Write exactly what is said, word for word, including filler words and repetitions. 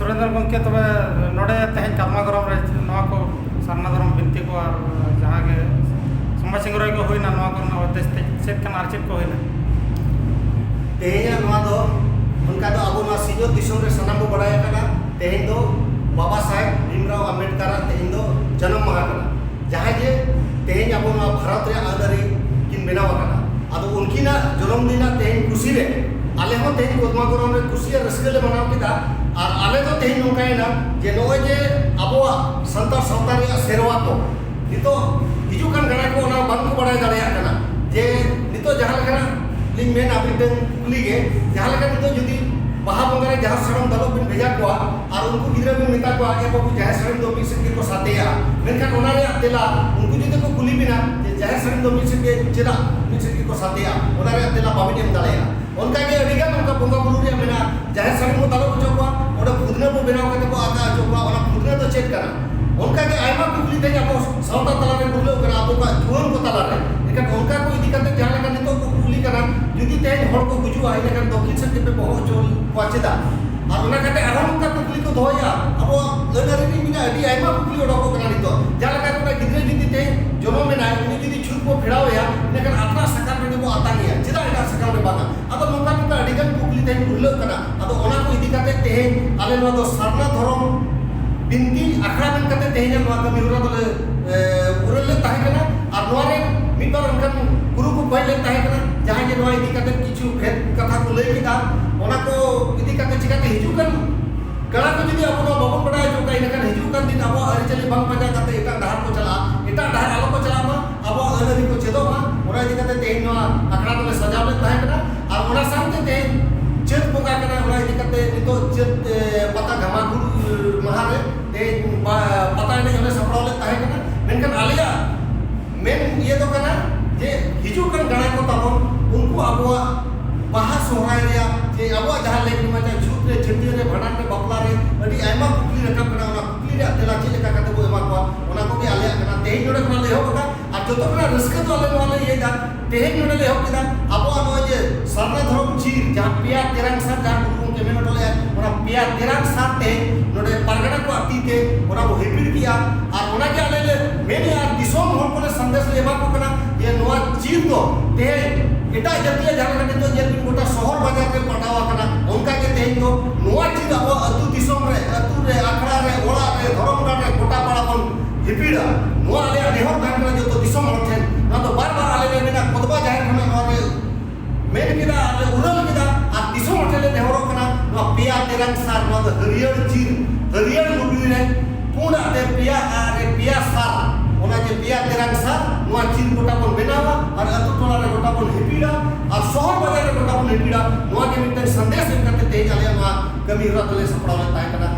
ᱥᱩᱨᱮᱱᱫᱨᱚ ᱜᱚᱢᱠᱮ, ᱛᱚᱵᱮ ᱱᱚᱰᱮ ᱛᱮᱦᱮᱧ ᱠᱟᱫᱢᱟ ᱜᱚᱨᱚᱢ ᱨᱮ ᱱᱚᱣᱟ ᱠᱚ ᱥᱟᱨᱱᱟ ᱫᱷᱚᱨᱚᱢ ᱵᱤᱱᱛᱤ ᱠᱚ ᱟᱨ ᱡᱟᱦᱟᱸ ᱜᱮ ᱥᱚᱢᱟᱡᱽ ᱥᱤᱝᱨᱟᱹᱭ ᱠᱚ ᱦᱩᱭᱱᱟ, ᱱᱚᱣᱟ ᱠᱚᱨᱮᱱᱟᱜ ᱩᱫᱽᱫᱮᱥ ᱛᱮ ᱪᱮᱫ ᱠᱟᱱᱟ ᱟᱨ ᱪᱮᱫ ᱠᱚ ᱦᱩᱭᱱᱟ? ᱛᱮᱦᱮᱧᱟᱜ ᱱᱚᱣᱟ ᱫᱚ ᱚᱱᱠᱟ ᱫᱚ ᱟᱵᱚ ᱱᱚᱣᱟ ᱥᱤᱧᱚᱛ ᱫᱤᱥᱚᱢ ᱨᱮ ᱥᱟᱱᱟᱢ ᱵᱚ ᱵᱟᱲᱟᱭ ᱟᱠᱟᱫᱟ, ᱛᱮᱦᱮᱧ ᱫᱚ ᱵᱟᱵᱟ ᱥᱟᱦᱮᱵᱽ ᱵᱷᱤᱢᱨᱟᱣ ᱟᱢᱵᱮᱰᱠᱟᱨᱟᱜ ᱛᱮᱦᱮᱧ ᱫᱚ ᱡᱟᱱᱟᱢ ᱢᱟᱦᱟ ᱠᱟᱱᱟ᱾ ᱡᱟᱦᱟᱸᱭ ᱡᱮ ᱛᱮᱦᱮᱧ ᱟᱵᱚ ᱱᱚᱣᱟ ᱵᱷᱟᱨᱚᱛ ᱨᱮᱭᱟᱜ ᱟᱹᱱ ᱟᱹᱨᱤ ᱠᱤᱱ ᱵᱮᱱᱟᱣ ᱟᱠᱟᱫᱟ᱾ ᱟᱫᱚ ᱩᱱᱠᱤᱱᱟᱜ ᱡᱚᱱᱚᱢ ᱫᱤᱱᱟᱜ ᱛᱮᱦᱮᱧ ᱠᱩᱥᱤ ᱨᱮ ᱟᱞᱮ ᱦᱚᱸ ᱛᱮᱦᱮᱧ ᱠᱚᱫᱢᱟ ᱜᱚᱨᱚᱢ ᱨᱮ ᱠᱩᱥᱤ ᱟᱨ ᱨᱟᱹᱥᱠᱟᱹ ᱞᱮ ᱢᱟᱱᱟᱣ ᱠᱮᱫᱟ᱾ ᱟᱨ ᱟᱞᱮ ᱫᱚ ᱛᱮᱦᱮᱧ ᱱᱚᱝᱠᱟᱭᱮᱱᱟ ᱡᱮ ᱱᱚᱜᱼᱚᱭ ᱡᱮ ᱟᱵᱚᱣᱟᱜ ᱥᱟᱱᱛᱟᱲ ᱥᱟᱶᱛᱟ ᱨᱮᱭᱟᱜ ᱥᱮᱨᱣᱟ ᱠᱚ ᱱᱤᱛᱚᱜ ᱦᱤᱡᱩᱜ ᱠᱟᱱ ᱜᱟᱬᱟ ᱠᱚ ᱚᱱᱟ ᱵᱟᱝ ᱠᱚ ᱵᱟᱲᱟᱭ ᱫᱟᱲᱮᱭᱟᱜ ᱠᱟᱱᱟ᱾ ᱡᱮ ᱱᱤᱛᱚᱜ ᱡᱟᱦᱟᱸ ᱞᱮᱠᱟᱱᱟᱜ ᱞᱤᱧ ᱢᱮᱱᱟ, ᱢᱤᱫᱴᱟᱝ ᱠᱩᱠᱞᱤ ᱜᱮ, ᱡᱟᱦᱟᱸ ᱞᱮᱠᱟ ᱱᱤᱛᱚᱜ ᱡᱩᱫᱤ ᱵᱟᱦᱟ ᱵᱚᱸᱜᱟ ᱨᱮ ᱡᱟᱦᱮᱨ ᱥᱟᱲᱚᱢ ᱫᱟᱞᱚᱵ ᱵᱤᱱ ᱵᱷᱮᱡᱟ ᱠᱚᱣᱟ ᱟᱨ ᱩᱱᱠᱩ ᱜᱤᱫᱽᱨᱟᱹ ᱵᱤᱱ ᱢᱮᱛᱟ ᱠᱚᱣᱟ, "ᱮ ᱵᱟᱹᱵᱩ, ᱡᱟᱦᱮᱨ ᱥᱟᱲᱚᱢ ᱫᱚ ᱢᱤᱫ ᱥᱮᱫ ᱜᱮᱠᱚ ᱥᱟᱛᱮᱭᱟ", ᱢᱮᱱᱠᱷᱟᱱ ᱚᱱᱟ ᱨᱮᱭᱟᱜ ᱛᱮᱞᱟ ᱩᱱᱠᱩ ᱡᱩᱫᱤ ᱠᱚ ᱠᱩᱞᱤ ᱵᱤᱱᱟ ᱡᱮ, "ᱡᱟᱦᱮᱨ ᱥᱟᱲᱚᱢ ᱫᱚ ᱢᱤᱫ ᱥᱮᱫ ᱜᱮ ᱪᱮᱫᱟᱜ ᱢᱤᱫ ᱥᱮᱫ ᱜᱮᱠᱚ ᱥᱟᱛᱮᱭᱟ?" ᱚᱱᱟ ᱨᱮᱭᱟᱜ ᱛᱮᱞᱟ ᱵᱟᱵᱤᱱ ᱮᱢ ᱫᱟᱲᱮᱭᱟᱜᱼᱟ᱾ ᱚᱱᱠᱟ ᱜᱮ ᱟᱹᱰᱤ ᱜᱟᱱ ᱚᱱᱠᱟ ᱵᱚᱸᱜᱟ ᱵᱩᱨᱩ ᱨᱮᱭᱟᱜ ᱢᱮᱱᱟᱜᱼᱟ, ᱡᱟᱦᱮᱨ ᱥᱟᱹᱲᱤᱢ ᱵᱚ ᱫᱟᱞᱚᱵ ᱦᱚᱪᱚ ᱠᱚᱣᱟ, ᱚᱸᱰᱮ ᱯᱷᱩᱫᱽᱱᱟᱹ ᱵᱚ ᱵᱮᱱᱟᱣ ᱠᱟᱛᱮ ᱵᱚ ᱟᱠᱟ ᱦᱚᱪᱚ ᱠᱚᱣᱟ, ᱚᱱᱟ ᱯᱷᱩᱫᱽᱱᱟᱹ ᱫᱚ ᱪᱮᱫ ᱠᱟᱱᱟ? ᱚᱱᱠᱟ ᱜᱮ ᱟᱭᱢᱟ ᱠᱩᱠᱞᱤ ᱛᱮᱦᱮᱧ ᱟᱵᱚ ᱥᱟᱶᱛᱟ ᱛᱟᱞᱟ ᱨᱮ ᱩᱨᱞᱟᱹᱣ ᱠᱟᱱᱟ, ᱟᱵᱚ ᱠᱚᱣᱟᱜ ᱡᱩᱣᱟᱹᱱ ᱠᱚ ᱛᱟᱞᱟ ᱨᱮ᱾ ᱮᱱᱠᱷᱟᱱ ᱚᱱᱠᱟ ᱠᱚ ᱤᱫᱤ ᱠᱟᱛᱮ ᱡᱟᱦᱟᱸ ᱞᱮᱠᱟ ᱱᱤᱛᱚᱜ ᱠᱚ ᱠᱩᱞᱤ ᱠᱟᱱᱟ, ᱡᱩᱫᱤ ᱛᱮᱦᱮᱧ ᱦᱚᱲ ᱠᱚ ᱜᱩᱡᱩᱜᱼᱟ, ᱤᱱᱟᱹᱠᱷᱟᱱ ᱫᱚᱠᱠᱷᱤᱱ ᱥᱮᱫ ᱜᱮᱯᱮ ᱵᱚᱦᱚᱜ ᱦᱚᱪᱚ ᱠᱚᱣᱟ ᱪᱮᱫᱟᱜ? ᱟᱨ ᱚᱱᱟ ᱠᱟᱛᱮ ᱟᱨᱦᱚᱸ ᱚᱱᱠᱟ ᱠᱩᱠᱞᱤ ᱠᱚ ᱫᱚᱦᱚᱭᱟ᱾ ᱟᱵᱚᱣᱟᱜ ᱟᱹᱱ ᱟᱹᱨᱤ ᱨᱮ ᱢᱮᱱᱟᱜᱼᱟ, ᱟᱹᱰᱤ ᱟᱭᱢᱟ ᱠᱩᱠᱞᱤ ᱚᱰᱚᱠᱚᱜ ᱠᱟᱱᱟ ᱱᱤᱛᱚᱜ᱾ ᱡᱟᱦᱟᱸ ᱞᱮᱠᱟ ᱱᱚᱰᱮ ᱜᱤᱫᱽᱨᱟᱹ ᱡᱩᱫᱤ ᱛᱮᱦᱮᱧ ᱡᱚᱱᱚᱢ ᱮᱱᱟᱭ, ᱩᱱᱤ ᱡᱩᱫᱤ ᱪᱷᱩᱛ ᱵᱚ ᱯᱷᱮᱲᱟᱣ ᱮᱭᱟ, ᱤᱱᱟᱹᱠᱷᱟᱱ ᱟᱛᱨᱟ ᱥᱟᱠᱟᱢ ᱨᱮᱜᱮ ᱵᱚ ᱟᱛᱟᱝ ᱮᱭᱟ, ᱪᱮᱫᱟᱜ ᱮᱴᱟᱜ ᱥᱟᱠᱟᱢ ᱨᱮ ᱵᱟᱝᱟ? ᱟᱫᱚ ᱱᱚᱝᱠᱟ ᱱᱚᱝᱠᱟ ᱟᱹᱰᱤ ᱜᱟᱱ ᱠᱩᱠᱞᱤ ᱛᱮᱦᱮᱧ ᱩᱨᱞᱟᱹᱜ ᱠᱟᱱᱟ᱾ ᱟᱫᱚ ᱚᱱᱟ ᱠᱚ ᱤᱫᱤ ᱠᱟᱛᱮ ᱛᱮᱦᱮᱧ ᱟᱞᱮ ᱱᱚᱣᱟ ᱫᱚ ᱥᱟᱨᱱᱟ ᱫᱷᱚᱨᱚᱢ ᱵᱤᱱᱛᱤ ᱟᱠᱷᱲᱟ ᱢᱮᱱ ᱠᱟᱛᱮ ᱛᱮᱦᱮᱧᱟᱜ ᱱᱚᱣᱟ ᱠᱟᱹᱢᱤ ᱦᱚᱨᱟ ᱫᱚᱞᱮ, ᱮ, ᱯᱩᱨᱟᱹᱣ ᱞᱮᱫ ᱛᱟᱦᱮᱸ ᱠᱟᱱᱟ᱾ ᱟᱨ ᱱᱚᱣᱟ ᱨᱮ ᱢᱤᱫ ᱵᱟᱨ ᱚᱱᱠᱟᱱ ᱜᱩᱨᱩ ᱠᱚ ᱠᱚᱭ ᱞᱮᱫ ᱛᱟᱦᱮᱸ ᱠᱟᱱᱟ, ᱡᱟᱦᱟᱸᱭ ᱡᱮ ᱱᱚᱣᱟ ᱤᱫᱤ ᱠᱟᱛᱮ ᱠᱤᱪᱷᱩ ᱵᱷᱮᱫ ᱠᱟᱛᱷᱟ ᱠᱚ ᱞᱟᱹᱭ ᱠᱮᱫᱟ, ᱚᱱᱟ ᱠᱚ ᱤᱫᱤ ᱠᱟᱛᱮ ᱪᱤᱠᱟᱹᱛᱮ ᱦᱤᱡᱩᱜ ᱠᱟᱱ ᱠᱟᱬᱟ ᱠᱚ ᱡᱩᱫᱤ ᱟᱵᱚ ᱱᱚᱣᱟ ᱵᱟᱵᱚᱱ ᱵᱟᱲᱟᱭ ᱦᱚᱪᱚ ᱠᱚᱣᱟ, ᱤᱱᱟᱹᱠᱷᱟᱱ ᱦᱤᱡᱩᱜ ᱠᱟᱱ ᱫᱤᱱ ᱟᱵᱚᱣᱟᱜ ᱟᱹᱨᱤᱪᱟᱹᱞᱤ ᱵᱟᱝ ᱯᱟᱸᱡᱟ ᱠᱟᱛᱮ ᱮᱴᱟᱜ ᱰᱟᱦᱟᱨ ᱠᱚ ᱪᱟᱞᱟᱜᱼᱟ, ᱮᱴᱟᱜ ᱰᱟᱦᱟᱨ ᱟᱞᱚ ᱠᱚ ᱪᱟᱞᱟᱜ ᱢᱟ, ᱟᱵᱚᱣᱟᱜ ᱟᱹᱱ ᱟᱹᱨᱤ ᱠᱚ ᱪᱮᱫᱚᱜ ᱢᱟ᱾ ᱚᱱᱟ ᱤᱫᱤ ᱠᱟᱛᱮ ᱛᱮᱦᱮᱧ ᱱᱚᱣᱟ ᱟᱠᱷᱲᱟ ᱫᱚᱞᱮ ᱥᱟᱡᱟᱣ ᱞᱮᱫ ᱛᱟᱦᱮᱸ ᱠᱟᱱᱟ᱾ ᱟᱨ ᱚᱱᱟ ᱥᱟᱶᱛᱮ ᱛᱮᱦᱮᱧ ᱪᱟᱹᱛ ᱵᱚᱸᱜᱟ ᱠᱟᱱᱟ, ᱚᱱᱟ ᱤᱫᱤ ᱠᱟᱛᱮ ᱱᱤᱛᱚᱜ ᱪᱟᱹᱛ, ᱮ, ᱯᱟᱛᱟ ᱜᱷᱟᱢᱟᱠᱩᱲ, ᱮ, ᱢᱟᱦᱟ ᱨᱮ ᱛᱮᱦᱮᱧ ᱵᱟ-, ᱯᱟᱛᱟ ᱮᱱᱮᱡ ᱦᱚᱸᱞᱮ ᱥᱟᱯᱲᱟᱣ ᱞᱮᱫ ᱛᱟᱦᱮᱸ ᱠᱟᱱᱟ᱾ ᱢᱮᱱᱠᱷᱟᱱ ᱟᱞᱮᱭᱟᱜ ᱢᱮᱱ ᱤᱭᱟᱹ ᱫᱚ ᱠᱟᱱᱟ ᱡᱮ ᱦᱤᱡᱩᱜ ᱠᱟᱱ ᱜᱟᱬᱟ ᱠᱚ ᱛᱟᱵᱚᱱ, ᱩᱱᱠᱩ ᱟᱵᱚᱣᱟᱜ ᱵᱟᱦᱟ ᱥᱚᱦᱨᱟᱭ ᱨᱮᱭᱟᱜ ᱡᱮ ᱟᱵᱚᱣᱟᱜ ᱡᱟᱦᱟᱸ ᱞᱮᱠ ᱱᱮᱢᱟᱪᱟᱨ, ᱪᱷᱩᱛ ᱨᱮ, ᱪᱷᱟᱹᱴᱭᱟᱹᱨ ᱨᱮ, ᱵᱷᱟᱸᱰᱟᱱ ᱨᱮ, ᱵᱟᱯᱞᱟ ᱨᱮ ᱟᱹᱰᱤ ᱟᱭᱢᱟ ᱠᱩᱠᱞᱤ ᱨᱟᱠᱟᱵ ᱠᱟᱱᱟ, ᱚᱱᱟ ᱠᱩᱠᱞᱤ ᱨᱮᱭᱟᱜ ᱛᱮᱞᱟ ᱪᱮᱫ ᱞᱮᱠᱟ ᱠᱟᱛᱮ ᱵᱚ ᱮᱢᱟ ᱠᱚᱣᱟ, ᱚᱱᱟ ᱠᱚᱜᱮ ᱟᱞᱮᱭᱟᱜ ᱠᱟᱱᱟ᱾ ᱛᱮᱦᱮᱧ ᱱᱚᱰᱮ ᱠᱷᱚᱱᱟᱜ ᱞᱮ ᱮᱦᱚᱵ ᱟᱠᱟᱫ, ᱟᱨ ᱡᱚᱛᱚ ᱠᱷᱚᱱᱟᱜ ᱨᱟᱹᱥᱠᱟᱹ ᱫᱚ ᱟᱞᱮ ᱱᱚᱣᱟ ᱞᱮ ᱤᱭᱟᱹᱭᱮᱫᱟ, ᱛᱮᱦᱮᱧ ᱱᱚᱰᱮ ᱞᱮ ᱮᱦᱚᱵ ᱠᱮᱫᱟ ᱟᱵᱚᱣᱟᱜ ᱱᱚᱜᱼᱚᱭ ᱡᱮ ᱥᱟᱨᱱᱟ ᱫᱷᱚᱨᱚᱢ ᱪᱤᱨ, ᱡᱟᱦᱟᱸ ᱯᱮᱭᱟ ᱛᱮᱨᱟᱝ ᱥᱟᱨ ᱡᱟᱦᱟᱸ ᱜᱩᱨᱩ ᱢᱮᱱ ᱦᱚᱴᱚ ᱞᱮᱫᱼᱟ, ᱚᱱᱟ ᱯᱮᱭᱟ ᱛᱮᱨᱟᱝ ᱥᱟᱨ ᱛᱮ ᱱᱚᱰᱮ ᱯᱟᱨᱜᱟᱱᱟ ᱠᱚᱣᱟᱜ ᱛᱤ ᱛᱮ ᱚᱱᱟ ᱵᱚ ᱦᱤᱯᱤᱲ ᱠᱮᱜᱼᱟ᱾ ᱟᱨ ᱚᱱᱟᱜᱮ ᱟᱞᱮ ᱞᱮ ᱢᱮᱱᱮᱜᱼᱟ, ᱫᱤᱥᱚᱢ ᱦᱚᱲ ᱠᱚᱞᱮ ᱥᱟᱸᱫᱮᱥ ᱞᱮ ᱮᱢᱟ ᱠᱚ ᱠᱟᱱᱟ ᱡᱮ ᱱᱚᱣᱟ ᱪᱤᱨ ᱫᱚ ᱛᱮᱦᱮᱧ ᱮᱴᱟᱜ ᱡᱟᱹᱛᱤᱭᱟᱜ ᱡᱟᱦᱟᱸ ᱞᱮᱠᱟ ᱱᱤᱛᱚᱜ ᱧᱮᱞ ᱵᱤᱱ ᱜᱚᱴᱟ ᱥᱚᱦᱚᱨ ᱵᱟᱡᱟᱨ ᱨᱮ ᱯᱟᱴᱟᱣ ᱟᱠᱟᱱᱟ, ᱚᱱᱠᱟ ᱜᱮ ᱛᱮᱦᱮᱧ ᱫᱚ ᱱᱚᱣᱟ ᱪᱤᱨ ᱟᱵᱚ ᱟᱹᱛᱩ ᱫᱤᱥᱚᱢ ᱨᱮ, ᱟᱹᱛᱩ ᱨᱮ, ᱟᱠᱷᱲᱟ ᱨᱮ, ᱚᱲᱟᱜ ᱨᱮ, ᱫᱷᱚᱨᱚᱢ ᱜᱟᱲ ᱨᱮ, ᱜᱚᱴᱟ ᱯᱟᱲᱟ ᱵᱚᱱ ᱦᱤᱯᱤᱲᱟ᱾ ᱱᱚᱣᱟ ᱟᱞᱮᱭᱟᱜ ᱱᱮᱦᱚᱨ ᱛᱟᱦᱮᱸ ᱠᱟᱱᱟ ᱡᱚᱛᱚ ᱫᱤᱥᱚᱢ ᱦᱚᱲ ᱴᱷᱮᱱ᱾ ᱱᱚᱣᱟ ᱫᱚ ᱵᱟᱨ ᱵᱟᱨ ᱟᱞᱮ ᱞᱮ ᱢᱮᱱᱟ, ᱠᱚᱫᱵᱟ ᱡᱟᱦᱮᱨ ᱠᱷᱚᱱᱟᱜ ᱱᱚᱣᱟ ᱞᱮ ᱢᱮᱱ ᱠᱮᱫᱟ ᱟᱨ ᱞᱮ ᱩᱨᱟᱹᱞ ᱠᱮᱫᱟ᱾ ᱟᱨ ᱫᱤᱥᱚᱢ ᱦᱚᱲ ᱴᱷᱮᱱ ᱞᱮ ᱱᱮᱦᱚᱨᱚᱜ ᱠᱟᱱᱟ, ᱱᱚᱣᱟ ᱯᱮᱭᱟ ᱛᱮᱨᱟᱝ ᱥᱟᱨ, ᱱᱚᱣᱟ ᱫᱚ ᱦᱟᱹᱨᱭᱟᱹᱲ ᱪᱤᱨ, ᱦᱟᱹᱨᱭᱟᱹᱲ ᱞᱩᱜᱽᱲᱤ ᱨᱮ ᱯᱩᱸᱰᱟᱜ ᱛᱮ ᱯᱮᱭᱟ ᱟᱜ ᱨᱮ ᱯᱮᱭᱟ ᱥᱟᱨ, ᱚᱱᱟ ᱡᱮ ᱯᱮᱭᱟ ᱛᱮᱨᱟᱝ ᱥᱟᱨ, ᱱᱚᱣᱟ ᱪᱤᱨ ᱜᱚᱴᱟ ᱵᱚᱱ ᱵᱮᱱᱟᱣᱟ ᱟᱨ ᱟᱹᱛᱩ ᱴᱚᱞᱟ ᱨᱮ ᱜᱚᱴᱟ ᱵᱚᱱ ᱦᱤᱯᱤᱲᱟ ᱟᱨ ᱥᱚᱦᱚᱨ ᱵᱟᱡᱟᱨ ᱨᱮ ᱜᱚᱴᱟ ᱵᱚᱱ ᱦᱤᱯᱤᱲᱟ᱾ ᱱᱚᱣᱟ ᱜᱮ ᱢᱤᱫᱴᱟᱝ ᱥᱟᱸᱫᱮᱥ ᱮᱢ ᱠᱟᱛᱮ ᱛᱮᱦᱮᱧ ᱟᱞᱮᱭᱟᱜ ᱱᱚᱣᱟ ᱠᱟᱹᱢᱤ ᱦᱚᱨᱟ ᱫᱚᱞᱮ ᱥᱟᱯᱲᱟᱣ ᱞᱮᱫ ᱛᱟᱦᱮᱸ ᱠᱟᱱᱟ᱾